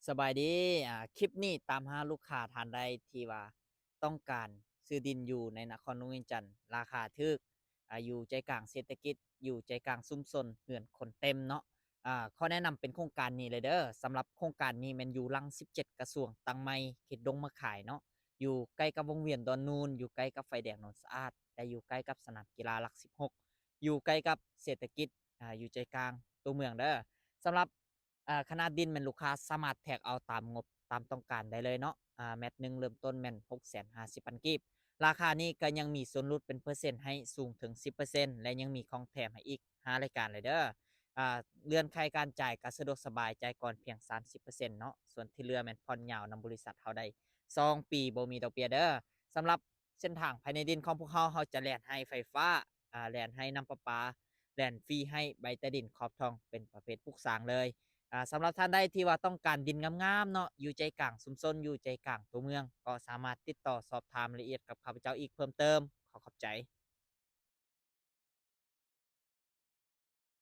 ສະບາຍດີ ອາ ຄລິບນີ້ຕາມຫາລູກຄ້າທ່ານໃດທີ່ວ່າຕ້ອງການຊື້ດິນຢູ່ໃນນະຄອນຫຼວງວຽງຈັນ ລາຄາຖືກ ອາ ຢູ່ໃຈກາງເສດຖະກິດ ຢູ່ໃຈກາງຊຸມຊົນ ເຮືອນຄົນເຕັມເນາະ. ອາ ຂໍແນະນຳເປັນໂຄງການນີ້ເລີຍເດີ. ສຳລັບໂຄງການນີ້ແມ່ນຢູ່ຫຼັງສິບເຈັດກະຊວງ ຕັງໃໝ່ ເຂດດົງມະຂາຍເນາະ, ຢູ່ໃກ້ກັບວົງວຽນດອນນູນ, ຢູ່ໃກ້ກັບໄຟແດງໂນນສະອາດ ແລະ ຢູ່ໃກ້ກັບສະໜາມກິລາຫຼັກສິບຫົກ ຢູ່ໃກ້ກັບເສດຖະກິດ ອາ ຢູ່ໃຈກາງຕົວເມືອງເດີ. ສຳລັບ ອາ ຂະໜາດດິນແມ່ນລູກຄ້າສາມາດແທກເອົາຕາມງົບຕາມຕ້ອງການໄດ້ເລີຍເນາະ. ອາ ແມັດໜຶ່ງເລີ່ມຕົ້ນແມ່ນຫົກແສນຫ້າສິບພັນກີບ. ລາຄານີ້ກໍຍັງມີສ່ວນຫຼຸດເປັນເປີເຊັນໃຫ້ສູງເຖິງສິບເປີເຊັນ ແລະ ຍັງມີຂອງແຖມໃຫ້ອີກຫ້າລາຍການເລີຍເດີ. ອາ ເລື່ອນໄຂການຈ່າຍກໍສະດວກສະບາຍ, ຈ່າຍກ່ອນພຽງສາມສິບເປີເຊັນເນາະ, ສ່ວນທີ່ເຫຼືອແມ່ນຜ່ອນຍາວນຳບໍລິສັດເຮົາໄດ້ສອງປີ ບໍ່ມີດອກເບ້ຍເດີ. ສຳລັບ ເສັ້ນທາງພາຍໃນດິນຂອງພວກເຮົາ ເຮົາຈະແລ່ນໃຫ້ໄຟຟ້າ ອາ ແລ່ນໃຫ້ນ້ຳປະປາ ແລ່ນຟຣີໃຫ້ໃບຕາດິນຂອບທອງ ເປັນປະເພດປຸກສ້າງເລີຍ. ອາ ສຳລັບທ່ານໃດທີ່ວ່າຕ້ອງການດິນງາມໆເນາະ ຢູ່ໃຈກາງຊຸມຊົນ ຢູ່ໃຈກາງຕົວເມືອງ ກໍສາມາດຕິດຕໍ່ສອບຖາມລາຍລະອຽດກັບຂ້າພະເຈົ້າອີກເພີ່ມເຕີມ. ຂໍຂອບໃຈ.